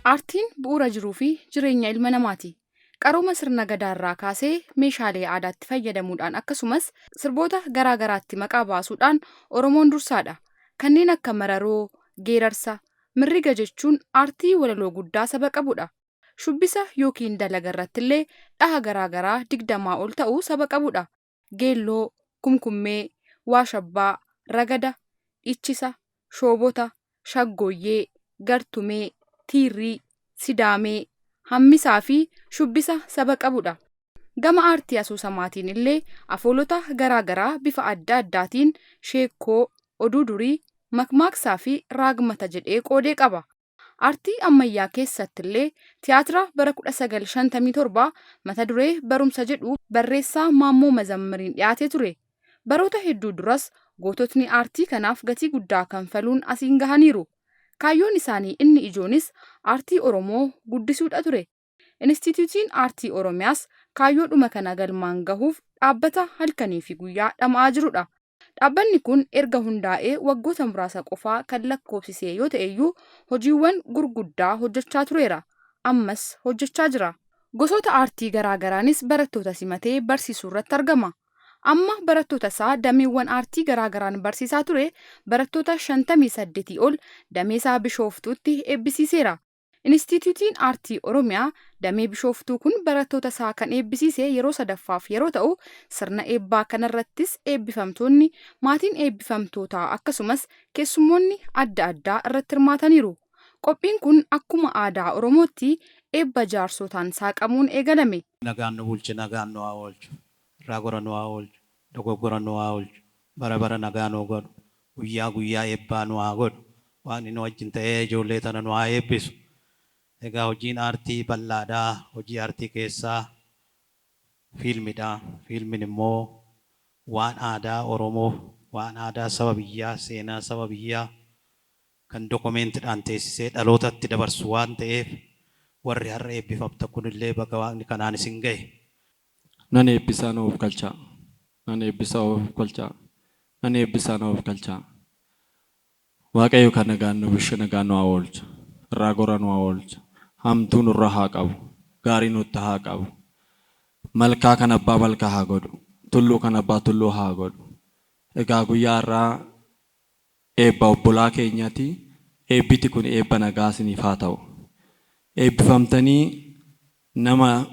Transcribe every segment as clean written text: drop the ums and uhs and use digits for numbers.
Aartiin bu'uura jiruu fi jireenya ilma namaati. Qarooma sirna gadaarraa kaasee meeshaalee aadaatti fayyadamuudhaan akkasumas sirboota garaa garaatti maqaa baasuudhaan Oromoon dursaadha. Kanneen akka mararoo, geerarsa, mirriga jechuun aartii walaloo guddaa saba qabudha. Shubbisa yookiin dalaga irrattillee dhaha garaa garaa 20 ol ta'u saba qabudha. Geelloo, kumkummee, waashabbaa, ragada, dhichisa, shoobota, shaggooyyee, gartumee, tiirrii, sidaamee, hammisaa fi shubbisa saba qabudha. Gama aartii asoosamaatiin illee afoolota garaa garaa bifa adda addaatiin sheekkoo, oduu durii, makmaaksaa fi raagmata jedhee qoodee qaba. Aartii ammayyaa keessattillee tiyaatira bara 1957 mata duree Barumsa jedhu barreessaa Maammoo Mazammiriin dhiyaatee ture. Baroota hedduu duras goototni aartii kanaaf gatii guddaa kanfaluun asiin gahaniiru. Kaayyoon isaanii inni ijoonis aartii Oromoo guddisuudha ture. Inistiitiyuutiin Aartii Oromiyaas kaayyoodhuma kana galmaan gahuuf dhaabbata halkanii fi guyyaa dhama'aa jirudha. Dhaabbanni kun erga hundaa'ee waggoota muraasa qofaa kan lakkoofsisee yoo ta'eyyuu hojiiwwan gurguddaa hojjechaa tureera. Ammas hojjechaa jira. Gosoota aartii garaa garaanis barattoota simatee barsiisuurratti argama. Amma barattoota isaa dameewwan aartii garaa garaan barsiisaa ture barattoota 58 ol dameesaa Bishooftuutti eebbisiiseera. Inistiitiyuutiin Aartii Oromiyaa damee Bishooftuu kun barattoota isaa kan eebbisiise yeroo sadaffaaf yeroo ta'u, sirna eebbaa kanarrattis eebbifamtoonni, maatiin eebbifamtootaa akkasumas keessummoonni adda addaa irratti hirmaataniiru. Qophiin kun akkuma aadaa Oromootti eebba jaarsotaan saaqamuun eegalame. Nagaan nu bulche nagaan nu haa oolchu. Irraa gora nu haa oolchu. Dogoggora nu haa oolchu. Bara bara nagaa nu godhu. Guyyaa guyyaa eebbaa nu haa godhu. Waaqni nu wajjin ta'ee ijoollee tana nu haa eebbisu. Egaa hojiin aartii bal'aadha. Hojii aartii keessaa fiilmidha. Fiilmiin immoo waan aadaa Oromoo, waan aadaa saba biyyaa, seenaa saba biyyaa kan dokomeentidhaan teessisee dhalootatti dabarsu waan ta'eef warri har'a eebbifamtan kunillee baga Waaqni kanaan isin gahe. Nan eebbisaa na oofkalchaa. Nan eebbisaa oofkalchaa. Nan eebbisaa na oofkalchaa. Waaqayyo kan nagaan nu bulche nagaan nu haa oolchu. Irraa gora nu haa oolchu. Hamtuu nurraa haa qabu. Gaarii nutti haa qabu. Malkaa kan abbaa malkaa haa godhu. Tulluu kan abbaa tulluu haa godhu. Egaa guyyaa har'aa eebba obbolaa keenyati. Eebbiti kun eebba nagaa isiniif haa ta'u. Eebbifamtanii nama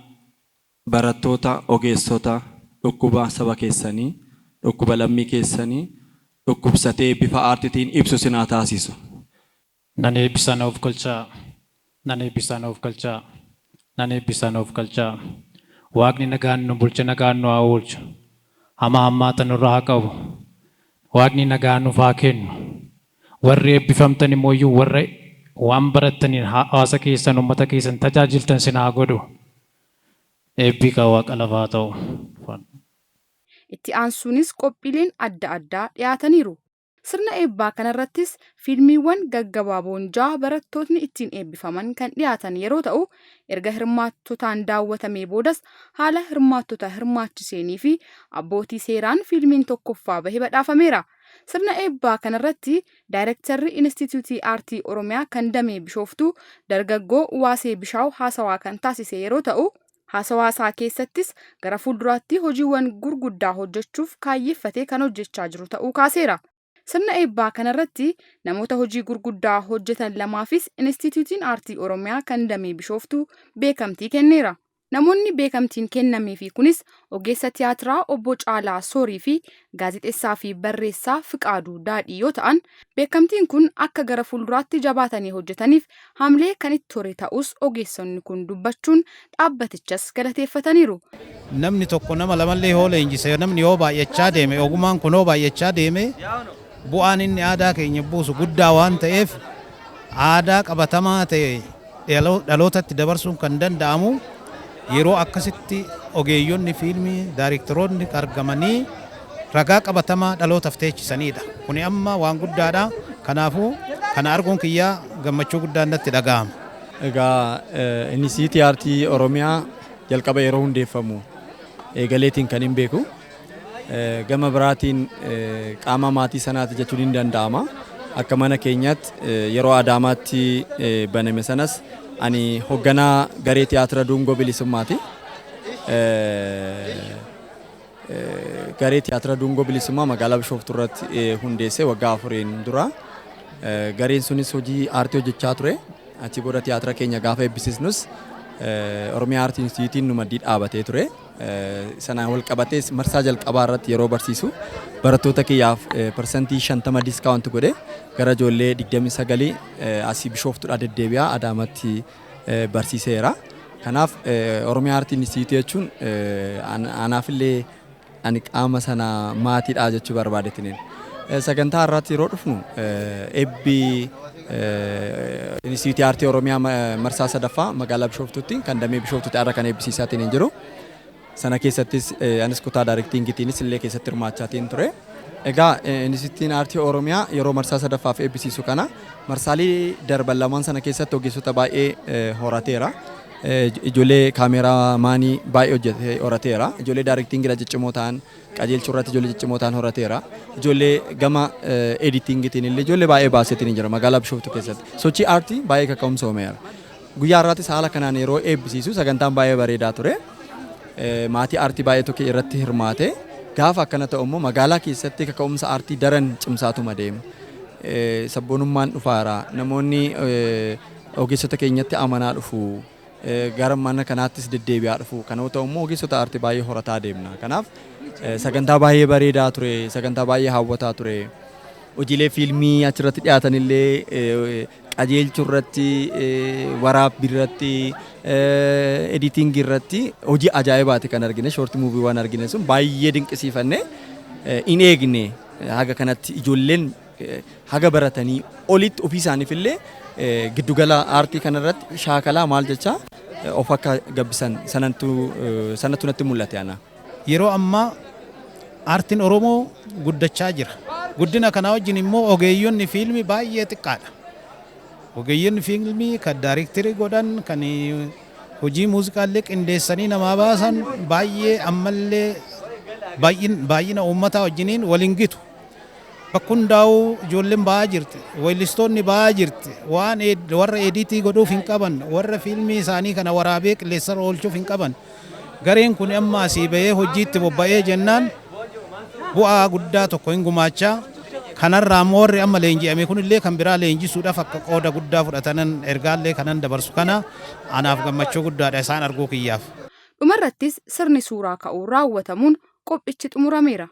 barattoota, ogeessota dhukkuba saba keessanii, dhukkuba lammii keessanii dhukkubsatee bifa aartitiin ibsu isin haa taasisu. Nan eebbisaa na oofkalchaa. Nan eebbisaa na oofkalchaa. Nan eebbisaa na oofkalchaa. Waaqni nagaan nu bulche nagaan nu haa oolchu. Hamaa hammaata nurraa haa qabu. Waaqni nagaa nuuf haa kennu. Warri eebbifamtan immoo iyyuu warra waan barattaniin hawaasa keessan uummata keessan tajaajiltan sin haa godhu. Eebbi kan Waaqa lafaa haa ta'u. Itti aansuunis qophiileen adda addaa dhiyaataniiru. Sirna eebbaa kanarrattis fiilmiiwwan gaggabaaboon jaha barattootni ittiin eebbifaman kan dhiyaatan yeroo ta'u, erga hirmaattotaan daawwatamee boodas haala hirmaattota hirmaachiseeniifi abbootii seeraan fiilmiin tokkoffaa bahe badhaafameera. Sirna eebbaa kanarratti Daayrektarri Inistiitiyuutii Aartii Oromiyaa kan damee Bishooftuu Dargaggoo Waasee Bishaaw haasawaa kan taasise yeroo ta'u, haasawaa isaa keessattis gara fuulduraatti hojiiwwan gurguddaa hojjechuuf kaayyeffatee kan hojjechaa jiru ta'uu kaaseera. Sirna eebbaa kanarratti namoota hojii gurguddaa hojjetan lamaafis Inistiitiyuutiin Aartii Oromiyaa kan damee Bishooftuu beekamtii kenneera. Namoonni beekamtiin kennameefii kunis ogeessa tiyaatiraa Obbo Caalaa Soorii fi gaazexessaa fi barreessaa Fiqaaduu Daadhii yoo ta'an, beekamtiin kun akka gara fuulduraatti jabaatanii hojjetaniif hamlee kan itti hore ta'uus ogeessonni kun dubbachuun dhaabbatichas galateeffataniiru. Namni tokko nama lamallee yoo leenjise, namni yoo baay'achaa deeme, ogummaan kun yoo baay'achaa deeme, bu'aan inni aadaa keenya buusu guddaa waan ta'eef, aadaa qabatamaa ta'e dhalootatti dabarsuun kan danda'amu yeroo akkasitti ogeeyyonni fiilmii, daarektaroonni argamanii ragaa qabatamaa dhalootaaf teechisaniidha. Kuni amma waan guddaadha. Kanaafuu kana arguun kiyyaa gammachuu guddaan natti dhaga'ama. Egaa Inistiitiyuutii Aartii Oromiyaa jalqaba yeroo hundeeffamu eegaleetiin kan hin beeku. Gama biraatiin qaama maatii sanaati jechuun hin danda'ama. Akka mana keenyaatti yeroo Adaamaatti baname sanas Ani hoogganaa garee tiyaatira Dungoo Bilisummaati. Garee tiyaatira Dungoo Bilisummaa magaalaa Bishooftuu irratti hundeesse waggaa 4 dura. Gareen sunis hojii aartii hojjechaa ture. Achi booda tiyaatira keenya gaafa eebbisiisnus Oromiyaa Aartii Inistitiyuutiin nu maddii dhaabatee ture. Sanaan wal qabatees marsaa jalqabaa irratti yeroo barsiisu barattoota kiyyaaf 50% discount godhe gara ijoollee 29 asii Bishooftuudhaa deddeebi'aa Adaamatti barsiiseera. Kanaaf Oromiyaa Aartii Inistitiyuutii jechuun anaafillee ani qaama sana maatiidha jechuu barbaadetiniin. Sagantaa irratti yeroo dhufnu eebbi Inistitiyuutii Aartii Oromiyaa marsaa 3ffaa magaalaa Bishooftuutti kan damee Bishooftuutti har'a kan eebbisiisaatiin hin jiru. Sana keessattis anis kutaa daayirektiingiitiinis illee keessatti hirmaachaatiin ture. Egaa Inistitiyuutiin Aartii Oromiyaa yeroo marsaa 3ffaaf eebbisiisu kana marsaalee darban lamaan sana keessatti ogeessota baay'ee horateera. Ijoollee kaameraamaanii baay'ee hojjetee horateera. Ijoollee daayirektiingiidha ciccimoo ta'an qajeelchuu irratti ijoollee ciccimoo ta'an horateera. Ijoollee gama editingiitiin illee ijoollee baay'ee baaseetiin jira magaalaa Bishooftuu keessatti. Sochii aartii baay'ee kaka'umsa uumeera. Guyyaa har'aattis haala kanaan yeroo eebbisiisu sagantaan baay'ee bareedaa ture. Maatii aartii baay'ee tokko irratti hirmaate. Gaafa akkana ta'u immoo magaalaa keessatti kaka'umsa aartii daran cimsaatuma deema. Sabboonummaan dhufaara. Namoonni ogeessota keenyatti amanaa dhufu. Gara mana kanaattis deddeebi'aa dhufu. Kana ta'u immoo ogeessota aartii baay'ee horataa deemna. Kanaaf sagantaa baay'ee bareedaa ture. Sagantaa baay'ee hawwataa ture. Hojiilee fiilmii achirratti dhiyaatan illee qajeelchuu irratti, waraabbii irratti, editingii irratti hojii ajaa'ibaati kan argine. Short movie waan argine sun baay'ee dinqisiifanne hin eegne haga kanatti ijoolleen haga baratanii olitti ofii isaaniif illee giddugala aartii kanarratti shaakalaa maal jecha of akka gabbisan sanattu natti mul'ate ana. Yeroo ammaa aartiin Oromoo guddachaa jira. Guddina kanaa wajjin immoo ogeeyyonni fiilmii baay'ee xiqqaadha. Ogeeyyonni fiilmii kan daayirektirii godhan, kan hojii muuziqaallee qindeessanii namaa baasan baay'ee ammallee baay'ina uummataa wajjiniin waliin gitu. Bakka hundaa'uu ijoolleen ba'aa jirti, weellistoonni ba'aa jirti, waan warra editii godhuuf hin qaban, warra fiilmii isaanii kana waraabee qilleensarra oolchuuf hin qaban. Gareen kun amma asii bahee hojiitti bobba'ee jennaan bu'aa guddaa tokko hin gumaachaa. Kanarraa immoo warri amma leenji'ame kunillee kan biraa leenjisuudhaaf akka qooda guddaa fudhatanan ergaallee kanan dabarsu kana anaaf gammachuu guddaadha isaan arguu kiyyaaf. Dhumarrattis sirni suuraa ka'uu raawwatamuun qophichi xumurameera.